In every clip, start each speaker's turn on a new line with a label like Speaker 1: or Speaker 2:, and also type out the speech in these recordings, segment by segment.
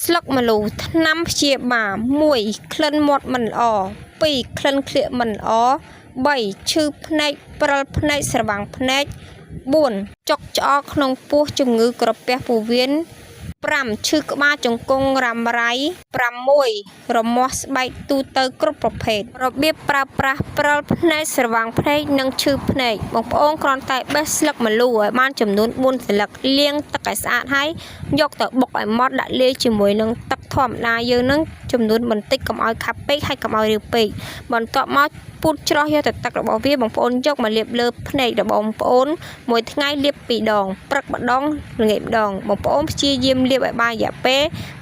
Speaker 1: ស្លឹកម្លូថ្នាំព្យាបាល1ក្លិនមាត់មិនល្អ2ក្លិនក្លៀកមិនល្អ3ឈឺភ្នែកព្រិលភ្នែកស្រវាំងភ្នែក4ចុកឆ្អល់ក្នុងពោះជំងឺក្រពះពោះវៀន5ឈឺក្បាលជង្គង់រ៉ាំរ៉ៃ6រមាស់ស្បែកទូទៅគ្រប់ប្រភេទរបៀបប្រើប្រាស់ព្រិលភ្នែកស្រវាំងភ្នែកនិងឈឺភ្នែកបងប្អូនគ្រាន់តែបេះស្លឹកម្លូឲ្យបានចំនួន4សន្លឹកលាងទឹកឲ្យស្អាតហើយយកទៅបុកឲ្យម៉ត់ដាក់លាយជាមួយនឹងទឹកធម្មតាយើងនឹងចំនួនបន្តិចកុំឲ្យខាប់ពេកហើយកុំឲ្យរាវពេកបន្ទាប់មកពូតច្រោះយកតែទឹករបស់វាបងប្អូនយកមកលាបលើភ្នែករបស់បងប្អូនមួយថ្ងៃលាប2ដងព្រឹកម្ដងល្ងាចម្ដងបងប្អូនព្យាយាមលាបឲ្យបានរយៈពេល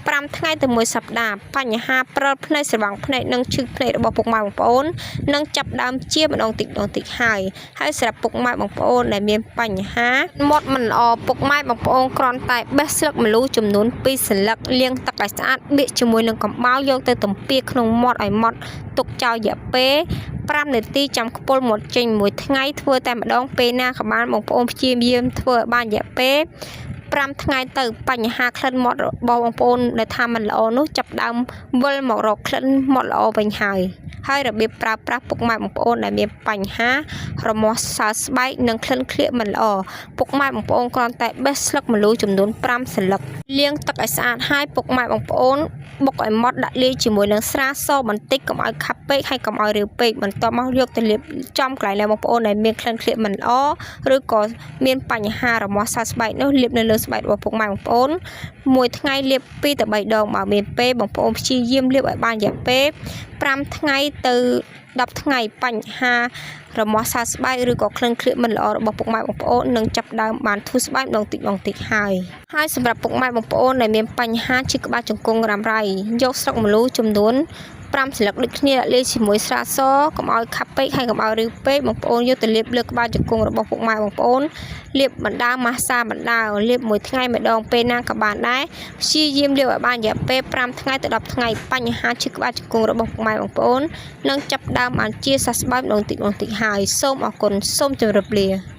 Speaker 1: 5ថ្ងៃទៅ1សប្តាហ៍បញ្ហាព្រិលភ្នែកស្រវាំងភ្នែកនិងឈឺភ្នែករបស់ពុកម៉ែបងប្អូននឹងចាប់ដើមជាម្ដងតិចម្ដងតិចហើយហើយសម្រាប់ពុកម៉ែបងប្អូនដែលមានបញ្ហាមាត់មិនល្អពុកម៉ែបងប្អូនគ្រាន់តែបេះស្លឹកម្លូចំនួន2សន្លឹកលាងទឹកឲ្យស្អាតបៀកជាមួយនឹងកំបោរយកទៅទំពាក្នុងមាត់ឲ្យម៉ត់ទុកចោលរយៈពេល5នាទីចាំខ្ពុលមាត់ចេញមួយថ្ងៃធ្វើតែម្ដងពេលណាក៏បានបងប្អូនព្យាយាមធ្វើឲ្យបានរយៈពេល5ថ្ងៃទៅបញ្ហាក្លិនមាត់របស់បងប្អូនដែលថាមិនល្អនោះចាប់ដើមវិលមករកក្លិនមាត់ល្អវិញហើយហើយរបៀបប្រើប្រាស់ពុកម៉ែបងប្អូនដែលមានបញ្ហារមាស់សើស្បែកនិងក្លិនក្លៀកមិនល្អពុកម៉ែបងប្អូនគ្រាន់តែបេះស្លឹកម្លូចំនួន5សន្លឹកលាងទឹកឲ្យស្អាតហើយពុកម៉ែបងប្អូនបុកឲ្យម៉ត់ដាក់លាយជាមួយនឹងស្រាសបន្តិចកុំឲ្យខាប់ពេកហើយកុំឲ្យរាវពេកបន្ទាប់មកយកទៅលាបចំកន្លែងដែលបងប្អូនដែលមានក្លិនក្លៀកមិនល្អឬក៏មានបញ្ហារមាស់សើស្បែកនោះលាបនៅលើស្បែករបស់ពុកម៉ែបងប្អូនមួយថ្ងៃលាប2ទៅ3ដងបើមានពេលបងប្អូនព្យាយាមលាបឲ្យបានរយៈពេល5ថ្ងៃទៅ10ថ្ងៃបញ្ហារមាស់សើស្បែកឬក៏ក្លិនក្លៀកមិនល្អរបស់ពុកម៉ែបងប្អូននឹងចាប់ដើមបានធូរស្បើយម្ដងតិចម្ដងតិចហើយហើយសម្រាប់ពុកម៉ែបងប្អូនដែលមានបញ្ហាឈឺក្បាលជង្គង់រ៉ាំរ៉ៃយកស្លឹកម្លូចំនួន5សន្លឹកដូចគ្នាដាក់លាយជាមួយស្រាសកុំឲ្យខាប់ពេកហើយកុំឲ្យរីវពេកបងប្អូនយកទៅលាបលើក្បាលជង្គង់របស់ពុកម៉ែបងប្អូនលាបបណ្ដើម៉ាសាបណ្ដើលាបមួយថ្ងៃម្ដងពេលណាក៏បានដែរព្យាយាមលាបឲ្យបានរយៈពេល5ថ្ងៃទៅ10ថ្ងៃបញ្ហាឈឺក្បាលជង្គង់របស់ពុកម៉ែបងប្អូននឹងចាប់ដើមបានជាសះស្បើយម្ដងតិចម្ដងតិចហើយសូមអរគុណសូមជម្រាបលា។